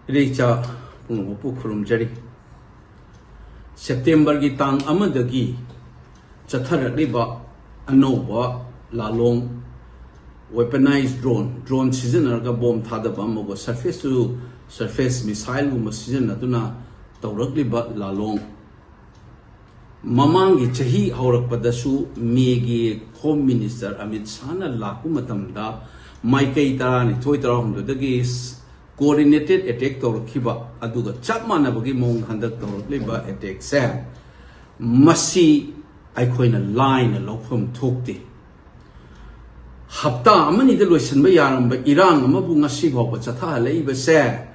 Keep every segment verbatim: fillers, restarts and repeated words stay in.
ꯏꯔꯩꯆꯥ ꯄꯨꯝꯅꯃꯛꯄꯨ ꯈꯨꯔꯨꯝꯖꯔꯤ꯫ ꯁꯦꯞꯇꯦꯝꯕꯔꯒꯤ ꯇꯥꯡ ꯑꯃꯗꯒꯤ ꯆꯠꯊꯔꯛꯂꯤꯕ ꯑꯅꯧꯕ ꯂꯥꯂꯣꯡ, weaponized drone, drone ꯁꯤꯖꯤꯟꯅꯔꯒ ꯕꯣꯝ ꯊꯥꯗꯕ ꯑꯃꯒ surface to surface missileꯒꯨꯝꯕ ꯁꯤꯖꯤꯟꯅꯗꯨꯅ ꯇꯧꯔꯛꯂꯤꯕ ꯂꯥꯂꯣꯡ, ꯃꯃꯥꯡꯒꯤ ꯆꯍꯤ ꯍꯧꯔꯛꯄꯗꯁꯨ ꯃꯦꯒꯤ Home Minister ꯑꯃꯤꯠ ꯁꯥꯍꯅ ꯂꯥꯛꯄ ꯃꯇꯝꯗ ꯃꯥꯏꯀꯩ ꯇꯔꯥꯅꯤꯊꯣꯏ ꯇꯔꯥꯍꯨꯝꯗꯣꯏꯗꯒꯤ coordinated attack ꯇꯧꯔꯛꯈꯤꯕ ꯑꯗꯨꯒ ꯆꯞ ꯃꯥꯟꯅꯕꯒꯤ ꯃꯑꯣꯡ ꯍꯟꯗꯛ ꯇꯧꯔꯛꯂꯤꯕ attackꯁꯦ, ꯃꯁꯤ ꯑꯩꯈꯣꯏꯅ ꯂꯥꯏꯅ ꯂꯧꯐꯝ ꯊꯣꯛꯇꯦ꯫ ꯍꯞꯇꯥ ꯑꯃꯅꯤꯗ ꯂꯣꯏꯁꯤꯟꯕ ꯌꯥꯔꯝꯕ ꯏꯔꯥꯡ ꯑꯃꯕꯨ ꯉꯁꯤ ꯐꯥꯎꯕ ꯆꯠꯊꯍꯜꯂꯛꯏꯕꯁꯦ,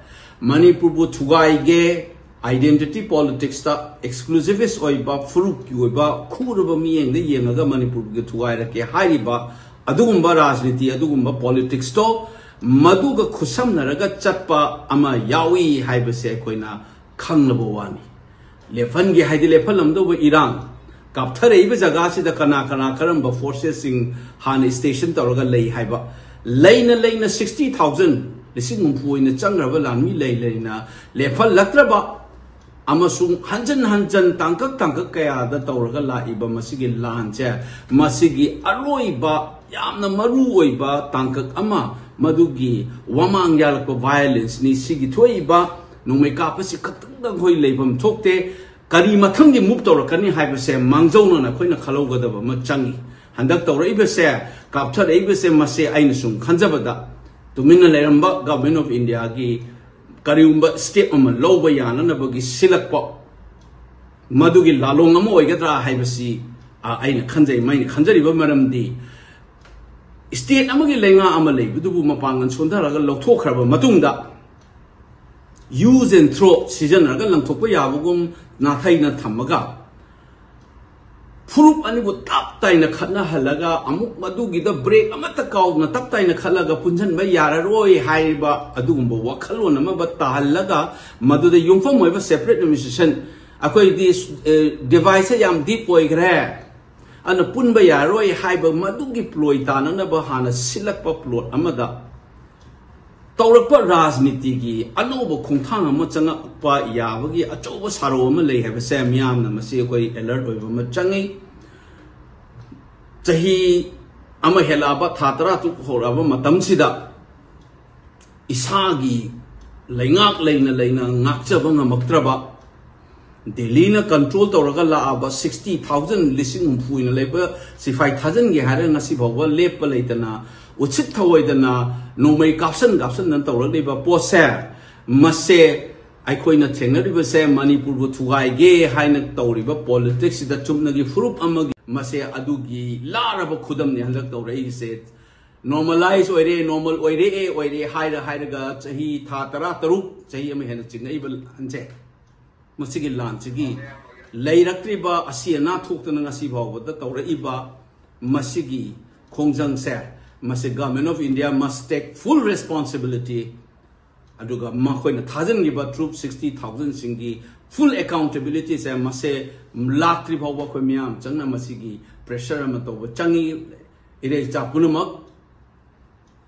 ꯃꯅꯤꯄꯨꯔꯕꯨ ꯊꯨꯒꯥꯏꯒꯦ, identity politicsꯇ exclusivist ꯑꯣꯏꯕ, ꯐꯨꯔꯨꯞꯀꯤ ꯑꯣꯏꯕ ꯈꯨꯔꯕ ꯃꯤꯠꯌꯦꯡꯗ ꯌꯦꯡꯉꯒ ꯃꯅꯤꯄꯨꯔꯒꯤ ꯊꯨꯒꯥꯏꯔꯛꯀꯦ ꯍꯥꯏꯔꯤꯕ ꯑꯗꯨꯒꯨꯝꯕ ꯔꯥꯖꯅꯤꯇꯤ, ꯑꯗꯨꯒꯨꯝꯕ politicsꯇꯣ, ꯃꯗꯨꯒ ꯈꯨꯠꯁꯝꯅꯔꯒ ꯆꯠꯄ ꯑꯃ ꯌꯥꯎꯏ ꯍꯥꯏꯕꯁꯦ ꯑꯩꯈꯣꯏꯅ ꯈꯪꯂꯕ ꯋꯥꯅꯤ꯫ ꯂꯦꯞꯍꯟꯒꯦ ꯍꯥꯏꯗꯤ ꯂꯦꯞꯍꯜꯂꯝꯗꯧꯕ ꯏꯔꯥꯡ, ꯀꯥꯞꯊꯔꯛꯏꯕ ꯖꯒꯥꯁꯤꯗ ꯀꯅꯥ ꯀꯅꯥ ꯀꯔꯝꯕ forcesꯁꯤꯡ ꯍꯥꯟꯅ station ꯇꯧꯔꯒ ꯂꯩ ꯍꯥꯏꯕ, ꯂꯩꯅ ꯂꯩꯅ sixty thousand, ꯂꯤꯁꯤꯡ ꯍꯨꯝꯐꯨ ꯑꯣꯏꯅ ꯆꯪꯈ꯭ꯔꯕ ꯂꯥꯟꯃꯤ ꯂꯩ ꯂꯩꯅ ꯂꯦꯞꯍꯜꯂꯛꯇ꯭ꯔꯕ ꯑꯃꯁꯨꯡ ꯍꯟꯖꯟ ꯍꯟꯖꯟ ꯇꯥꯡꯀꯛ ꯇꯥꯡꯀꯛ ꯀꯌꯥꯗ ꯇꯧꯔꯒ ꯂꯥꯛꯏꯕ ꯃꯁꯤꯒꯤ ꯂꯥꯟꯁꯦ, ꯃꯁꯤꯒꯤ ꯑꯔꯣꯏꯕ ꯌꯥꯝꯅ ꯃꯔꯨ ꯑꯣꯏꯕ ꯇꯥꯡꯀꯛ ꯑꯃ, ꯃꯗꯨꯒꯤ ꯋꯥꯃꯥꯡ ꯌꯥꯜꯂꯛꯄ violenceꯅꯤ꯫ ꯁꯤꯒꯤ ꯊꯣꯛꯏꯕ ꯅꯣꯡꯃꯩ ꯀꯥꯞꯄꯁꯤ ꯈꯛꯇꯪꯗ ꯑꯩꯈꯣꯏ ꯂꯩꯐꯝ ꯊꯣꯛꯇꯦ꯫ ꯀꯔꯤ ꯃꯊꯪꯒꯤ move ꯇꯧꯔꯛꯀꯅꯤ ꯍꯥꯏꯕꯁꯦ ꯃꯥꯡꯖꯧꯅꯅ ꯑꯩꯈꯣꯏꯅ ꯈꯜꯍꯧꯒꯗꯕ ꯑꯃ ꯆꯪꯉꯤ꯫ ꯍꯟꯗꯛ ꯇꯧꯔꯛꯏꯕꯁꯦ, ꯀꯥꯞꯊꯔꯛꯏꯕꯁꯦ, ꯃꯁꯦ ꯑꯩꯅ ꯁꯨꯝ ꯈꯟꯖꯕꯗ, ꯇꯨꯃꯤꯟꯅ ꯂꯩꯔꯝꯕ Government of Indiaꯒꯤ ꯀꯔꯤꯒꯨꯝꯕ step ꯑꯃ ꯂꯧꯕ ꯌꯥꯅꯅꯕꯒꯤ ꯁꯤꯜꯂꯛꯄ, ꯃꯗꯨꯒꯤ ꯂꯥꯂꯣꯡ ꯑꯃ ꯑꯣꯏꯒꯗ꯭ꯔꯥ ꯍꯥꯏꯕꯁꯤ, ꯑ, ꯑꯩꯅ ꯈꯟꯖꯩ꯫ ꯃꯩꯅ ꯈꯟꯖꯔꯤꯕ ꯃꯔꯝꯗꯤ, state ꯑꯃꯒꯤ ꯂꯩꯉꯥꯛ ꯑꯃ ꯂꯩꯕꯗꯨꯕꯨ ꯃꯄꯥꯡꯒꯜ ꯁꯣꯟꯊꯔꯒ ꯂꯧꯊꯣꯛꯈ꯭ꯔꯕ ꯃꯇꯨꯡꯗ, use and throw ꯁꯤꯖꯤꯟꯅꯔꯒ ꯂꯪꯊꯣꯛꯄ ꯌꯥꯕꯒꯨꯝ ꯅꯥꯊꯩꯅ ꯊꯝꯃꯒ, ꯐꯨꯔꯨꯞ ꯑꯅꯤꯕꯨ ꯇꯞ ꯇꯥꯏꯅ ꯈꯠꯅꯍꯜꯂꯒ, ꯑꯃꯨꯛ ꯃꯗꯨꯒꯤꯗ break ꯑꯃꯠꯇ ꯀꯥꯎꯗꯅ ꯇꯞ ꯇꯥꯏꯅ ꯈꯠꯂꯒ ꯄꯨꯟꯁꯤꯟꯕ ꯌꯥꯔꯔꯣꯏ ꯍꯥꯏꯔꯤꯕ ꯑꯗꯨꯒꯨꯝꯕ ꯋꯥꯈꯜꯂꯣꯟ ꯑꯃ ꯇꯥꯍꯜꯂꯒ, ꯃꯗꯨꯗ ꯌꯨꯝꯐꯝ ꯑꯣꯏꯕ separate administration, ꯑꯩꯈꯣꯏꯗꯤ, ꯑꯦ, deviceꯁꯦ ꯌꯥꯝ deep ꯑꯣꯏꯈ꯭ꯔꯦ, ꯑꯗꯨꯅ ꯄꯨꯟꯕ ꯌꯥꯔꯔꯣꯏ ꯍꯥꯏꯕ ꯃꯗꯨꯒꯤ ploy ꯇꯥꯅꯅꯕ ꯍꯥꯟꯅ ꯁꯤꯜꯂꯛꯄ plot ꯑꯃꯗ, ꯇꯧꯔꯛꯄ ꯔꯥꯖꯅꯤꯇꯤꯒꯤ ꯑꯅꯧꯕ ꯈꯣꯡꯊꯥꯡ ꯑꯃ ꯆꯪꯉꯛꯄ ꯌꯥꯕꯒꯤ ꯑꯆꯧꯕ ꯁꯥꯔꯧ ꯑꯃ ꯂꯩ ꯍꯥꯏꯕꯁꯦ ꯃꯤꯌꯥꯝꯅ ꯃꯁꯤ ꯑꯩꯈꯣꯏ alert ꯑꯣꯏꯕ ꯑꯃ ꯆꯪꯉꯤ꯫ ꯆꯍꯤ ꯑꯃ ꯍꯦꯜꯂꯛꯑꯕ, ꯊꯥ ꯇꯔꯥ ꯇꯔꯨꯛ ꯍꯧꯔꯛꯑꯕ ꯃꯇꯝꯁꯤꯗ ꯏꯁꯥꯒꯤ ꯂꯩꯉꯥꯛ ꯂꯩꯅ ꯂꯩꯅ ꯉꯥꯛꯆꯕ ꯉꯝꯃꯛꯇ꯭ꯔꯕ, ꯗꯦꯜꯂꯤꯅ control ꯇꯧꯔꯒ ꯂꯥꯛꯑꯕ sixty thousand, ꯂꯤꯁꯤꯡ ꯍꯨꯝꯐꯨꯅ ꯂꯩꯕ ꯁꯤꯐꯥꯏ ꯊꯥꯖꯤꯟꯒꯦ ꯍꯥꯏꯔꯒ ꯉꯁꯤ ꯐꯥꯎꯕ ꯂꯦꯞꯄ ꯂꯩꯇꯅ, ꯎꯠꯁꯤꯠ ꯊꯑꯣꯏꯗꯅ ꯅꯣꯡꯃꯩ ꯀꯥꯞꯁꯟ ꯀꯥꯞꯁꯟꯗꯅ ꯇꯧꯔꯛꯂꯤꯕ ꯄꯣꯠꯁꯦ, ꯃꯁꯦ ꯑꯩꯈꯣꯏꯅ ꯊꯦꯡꯅꯔꯤꯕꯁꯦ ꯃꯅꯤꯄꯨꯔꯕꯨ ꯊꯨꯒꯥꯏꯒꯦ ꯍꯥꯏꯅ ꯇꯧꯔꯤꯕ politics ꯁꯤꯗ ꯆꯨꯝꯅꯒꯤ ꯐꯨꯔꯨꯞ ꯑꯃꯒꯤ ꯃꯁꯦ ꯑꯗꯨꯒꯤ ꯂꯥꯔꯕ ꯈꯨꯗꯝꯅꯤ ꯍꯟꯗꯛ ꯇꯧꯔꯛꯏꯁꯦ꯫ Normalize ꯑꯣꯏꯔꯦ, normal ꯑꯣꯏꯔꯦ, ꯑꯣꯏꯔꯦ ꯍꯥꯏꯔ ꯍꯥꯏꯔꯒ ꯆꯍꯤ ꯊꯥ ꯇꯔꯥ ꯇꯔꯨꯛ, ꯆꯍꯤ ꯑꯃ ꯍꯦꯟꯅ ꯆꯤꯡꯉꯛꯏꯕ ꯂꯥꯟꯁꯦ, ꯃꯁꯤꯒꯤ ꯂꯥꯟꯁꯤꯒꯤ ꯂꯩꯔꯛꯇ꯭ꯔꯤꯕ ꯑꯁꯤ ꯑꯅꯥ ꯊꯣꯛꯇꯅ ꯉꯁꯤ ꯐꯥꯎꯕꯗ ꯇꯧꯔꯛꯏꯕ ꯃꯁꯤꯒꯤ ꯈꯣꯡꯖꯪꯁꯦ, ꯃꯁꯤ Government of India must take full responsibility꯫ ꯑꯗꯨꯒ ꯃꯈꯣꯏꯅ ꯊꯥꯖꯤꯟꯈꯤꯕ troop sixty thousand ꯁꯤꯡꯒꯤ full accountability ꯁꯦ ꯃꯁꯦ ꯂꯥꯛꯇ꯭ꯔꯤ ꯐꯥꯎꯕ ꯑꯩꯈꯣꯏ ꯃꯤꯌꯥꯝ ꯆꯪꯅ ꯃꯁꯤꯒꯤ pressure ꯑꯃ ꯇꯧꯕ ꯆꯪꯉꯤ꯫ ꯏꯔꯩꯆꯥ ꯄꯨꯝꯅꯃꯛ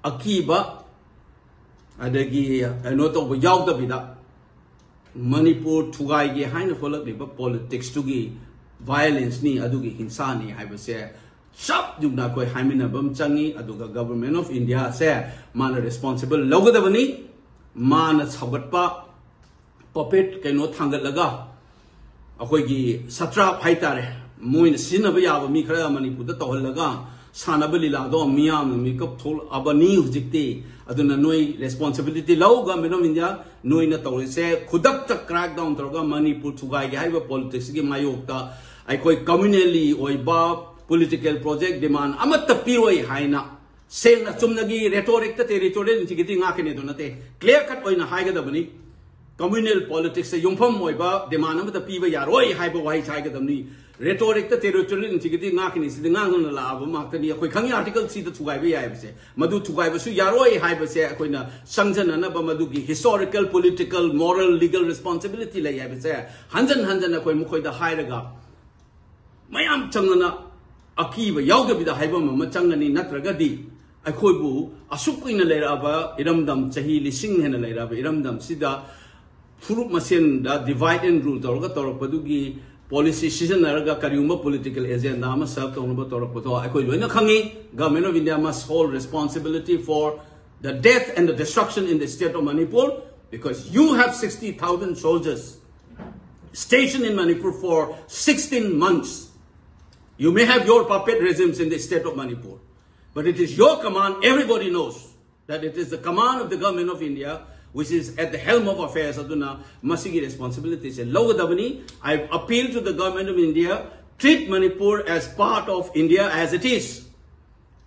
ꯑꯀꯤꯕ ꯑꯗꯒꯤ ꯀꯩꯅꯣ ꯇꯧꯕ ꯌꯥꯎꯗꯕꯤꯗ, ꯃꯅꯤꯄꯨꯔ ꯊꯨꯒꯥꯏꯒꯦ ꯍꯥꯏꯅ ꯊꯣꯛꯂꯛꯂꯤꯕ politics ꯇꯨꯒꯤ violence ꯅꯤ, ꯑꯗꯨꯒꯤ ꯍꯤꯡꯁꯥꯅꯤ ꯍꯥꯏꯕꯁꯦ ꯆꯞ ꯌꯨꯛꯅ ꯑꯩꯈꯣꯏ ꯍꯥꯏꯃꯤꯟꯅꯕ ꯑꯃ ꯆꯪꯉꯤ꯫ ꯑꯗꯨꯒ Government of India ꯁꯦ ꯃꯥꯅ responsible ꯂꯧꯒꯗꯕꯅꯤ꯫ ꯃꯥꯅ ꯁꯧꯒꯠꯄ puppet ꯀꯩꯅꯣ ꯊꯥꯡꯒꯠꯂꯒ, ꯑꯩꯈꯣꯏꯒꯤ satrap ꯍꯥꯏꯇꯥꯔꯦ, ꯃꯣꯏꯅ ꯁꯤꯖꯤꯟꯅꯕ ꯌꯥꯕ ꯃꯤ ꯈꯔ ꯃꯅꯤꯄꯨꯔꯗ ꯇꯧꯍꯜꯂꯒ ꯁꯥꯟꯅꯕ ꯂꯤꯂꯥꯗꯣ ꯃꯤꯌꯥꯝꯅ ꯃꯤꯀꯞ ꯊꯣꯛꯂꯛꯑꯕꯅꯤ ꯍꯧꯖꯤꯛꯇꯤ꯫ ꯑꯗꯨꯅ ꯅꯣꯏ responsibility ꯂꯧ, Government of India꯫ ꯅꯣꯏꯅ ꯇꯧꯔꯤꯁꯦ ꯈꯨꯗꯛꯇ crack down ꯇꯧꯔꯒ ꯃꯅꯤꯄꯨꯔ ꯊꯨꯒꯥꯏꯒꯦ ꯍꯥꯏꯔꯤꯕ politics ꯀꯤ ꯃꯥꯌꯣꯛꯇ ꯑꯩꯈꯣꯏ communally ꯑꯣꯏꯕ political project demand ꯑꯃꯠꯇ ꯄꯤꯔꯣꯏ ꯍꯥꯏꯅ ꯁꯦꯡꯅ ꯆꯨꯝꯅꯒꯤ rhetoric ꯇ territorial integrity ꯉꯥꯛꯀꯅꯤ ꯑꯗꯨ ꯅꯠꯇꯦ, clear cut ꯑꯣꯏꯅ ꯍꯥꯏꯒꯗꯕꯅꯤ꯫ Communal politics ꯇ ꯌꯨꯝꯐꯝ ꯑꯣꯏꯕ demand ꯑꯃꯠꯇ ꯄꯤꯕ ꯌꯥꯔꯣꯏ ꯍꯥꯏꯕ ꯋꯥꯍꯩꯁꯦ ꯍꯥꯏꯒꯗꯕꯅꯤ꯫ Rhetoric ꯇ territorial integrity ꯉꯥꯛꯀꯅꯤ, ꯁꯤꯗꯤ ꯉꯥꯡꯗꯨꯅ ꯂꯥꯛꯑꯕ ꯉꯥꯛꯇꯅꯤ꯫ ꯑꯩꯈꯣꯏ ꯈꯪꯉꯤ Article three ꯗ ꯊꯨꯒꯥꯏꯕ ꯌꯥꯏ ꯍꯥꯏꯕꯁꯦ, ꯃꯗꯨ ꯊꯨꯒꯥꯏꯕꯁꯨ ꯌꯥꯔꯣꯏ ꯍꯥꯏꯕꯁꯦ ꯑꯩꯈꯣꯏꯅ ꯆꯪꯖꯅꯅꯕ ꯃꯗꯨꯒꯤ historical, political, moral, legal responsibility ꯂꯩ ꯍꯥꯏꯕꯁꯦ ꯍꯟꯖꯟ ꯍꯟꯖꯟ ꯑꯩꯈꯣꯏ ꯃꯈꯣꯏꯗ ꯍꯥꯏꯔꯒ ꯃꯌꯥꯝ ꯆꯪꯗꯅ ꯑꯀꯤꯕ ꯌꯥꯎꯗꯕꯤꯗ ꯍꯥꯏꯐꯝ ꯑꯃ ꯆꯪꯒꯅꯤ꯫ ꯅꯠꯇ꯭ꯔꯒꯗꯤ ꯑꯩꯈꯣꯏꯕꯨ ꯑꯁꯨꯛ ꯀꯨꯏꯅ ꯂꯩꯔꯛꯑꯕ ꯏꯔꯝꯗꯝ, ꯆꯍꯤ ꯂꯤꯁꯤꯡ ꯍꯦꯟꯅ ꯂꯩꯔꯛꯑꯕ ꯏꯔꯝꯗꯝꯁꯤꯗ ꯐꯨꯔꯨꯞ ꯃꯁꯦꯟꯗ divide and rule ꯇꯧꯔꯒ ꯇꯧꯔꯛꯄꯗꯨꯒꯤ policy ꯁꯤꯖꯤꯟꯅꯔꯒ ꯀꯔꯤꯒꯨꯝꯕ political agenda ꯑꯃ serve ꯇꯧꯅꯕ ꯇꯧꯔꯛꯄꯗꯣ ꯑꯩꯈꯣꯏ ꯂꯣꯏꯅ ꯈꯪꯉꯤ꯫ Government of India must hold responsibility for the death and the destruction in the state of Manipur, because you have sixty thousand soldiers stationed in Manipur for sixteen months. You may have your puppet regimes in the state of Manipur, but it is your command. Everybody knows that it is the command of the Government of India which is at the helm of affairs. ꯑꯗꯨꯅ ꯃꯁꯤꯒꯤ responsibility ꯁꯦ ꯂꯧꯒꯗꯕꯅꯤ꯫ I appeal to the Government of India, treat Manipur as part of India as it is,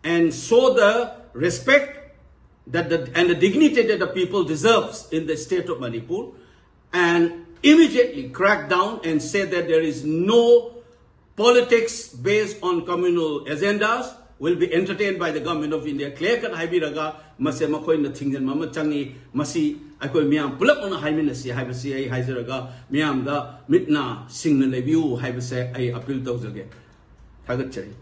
and show the respect that the, and the dignity that the people deserves in the state of Manipur, and immediately crack down and say that there is no politics based on communal agendas will be entertained by the Government of India. Clear cut ꯍꯥꯏꯕꯤꯔꯒ ꯃꯁꯦ ꯃꯈꯣꯏꯅ ꯊꯤꯡꯖꯤꯟꯕ ꯑꯃ ꯆꯪꯉꯤ꯫ ꯃꯁꯤ ꯑꯩꯈꯣꯏ ꯃꯤꯌꯥꯝ ꯄꯨꯂꯞ ꯑꯣꯏꯅ ꯍꯥꯏꯃꯤꯟꯅꯁꯤ ꯍꯥꯏꯕꯁꯤ ꯑꯩ ꯍꯥꯏꯖꯔꯒ ꯃꯤꯌꯥꯝꯗ ꯃꯤꯠ ꯅꯥ ꯁꯤꯡꯅ ꯂꯩꯕꯤꯌꯨ ꯍꯥꯏꯕꯁꯦ ꯑꯩ appeal ꯇꯧꯖꯒꯦ꯫ ꯊꯥꯒꯠꯆꯔꯤ꯫